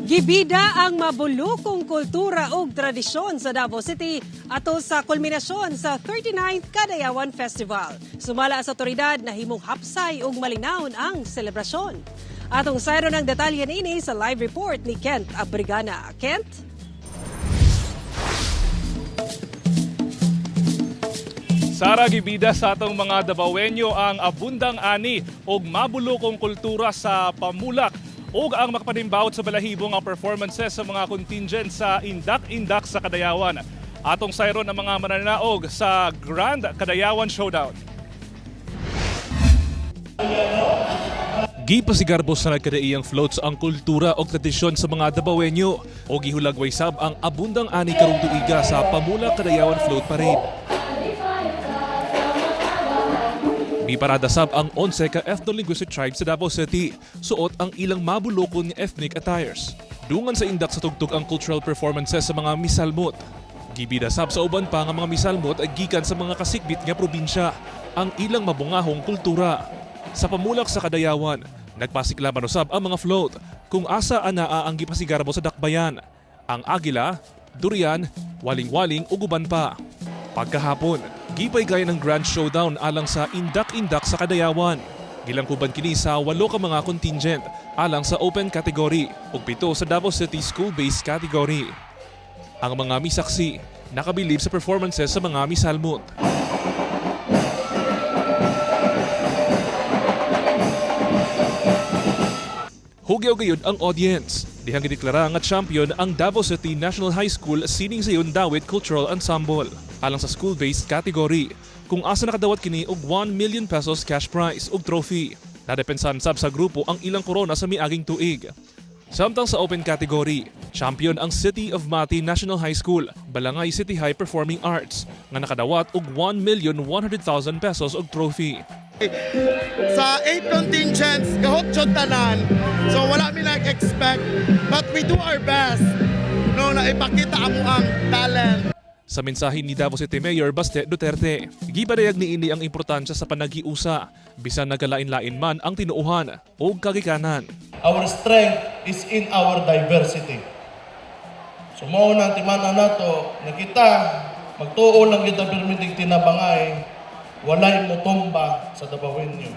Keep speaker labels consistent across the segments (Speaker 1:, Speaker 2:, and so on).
Speaker 1: Gibida ang mabulukong kultura ug tradisyon sa Davao City atol sa kulminasyon sa 39th Kadayawan Festival. Sumala sa otoridad, nahimong hapsay ug malinawon ang selebrasyon. Atong sayron ang detalye niini sa live report ni Kent Abrigana. Kent?
Speaker 2: Sara, gibida sa atong mga Dabawenyo ang abundang ani og mabulukong kultura sa pamulak ug ang makapanimbawot sa balahibo nga performances sa mga contingent sa Indak-Indak sa Kadayawan. Atong sayron ang mga mananaog sa Grand Kadayawan Showdown. Gipasigarbo sa nagkadaiyang floats ang kultura o tradisyon sa mga Dabawenyo o gihulagway sab ang abundang ani karong tuiga sa Pamulak Kadayawan Float Parade. Miparada sab ang 11 ka ethno-linguistic tribes sa Davao City, suot ang ilang mabulokon nga ethnic attires. Dungan sa indak sa tugtog ang cultural performances sa mga misalmot. Gibida sab sa uban pa nga mga misalmot ay gikan sa mga kasikbit nga probinsya ang ilang mabungahong kultura. Sa pamulak sa Kadayawan, nagpasiklaban usab ang mga float kung asa anaa ang gipasigarbo sa dakbayan. Ang agila, durian, waling-waling ug uban pa. Pagkahapon, gipay gaya ng Grand Showdown alang sa Indak-Indak sa Kadayawan. Gilangkuban kini sa walo ka mga contingent alang sa open category ug 7 sa Davao City school-based category. Ang mga misaksi nakabilib sa performances sa mga misalmot. Hugyaw gayud ang audience. Dihang gideklara nga champion ang Davao City National High School Sining Sayon Dawit Cultural Ensemble alang sa school-based category kung asa nakadawat kini og 1 million pesos cash prize ug trophy. Nadepensahan sab sa grupo ang ilang korona sa miaging tuig. Samtang sa open category, champion ang City of Mati National High School, Balangay City High Performing Arts nga nakadawat og 1,100,000 pesos og trophy.
Speaker 3: Sa eight contingents, gahot jud tanan. So wala mi nag-expect, but we do our best, no, na ipakita amo ang talent.
Speaker 2: Sa mensahe ni Davao City Mayor Baste Duterte, gipadayag niini ang importansya sa panaghiusa bisan nagkalain-lain man ang tinuohan o kagikanan.
Speaker 4: Our strength is in our diversity. So mao nang timan-an nato nga kita magtuo lang kita permiting tinabangay, walay motumba sa Dabawenyo.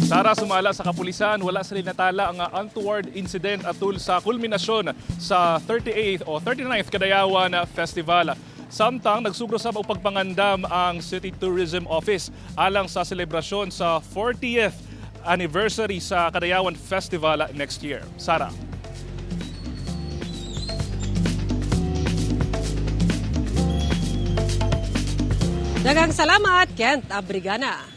Speaker 2: Sara, sumala sa kapulisan, wala sa natala ang untoward incident atul sa kulminasyon sa 38th o 39th Kadayawan Festival. Samtang nagsugro sa og pagpangandam ang City Tourism Office alang sa selebrasyon sa 40th anniversary sa Kadayawan Festival next year. Sara.
Speaker 1: Daghang salamat, Kent Abrigana.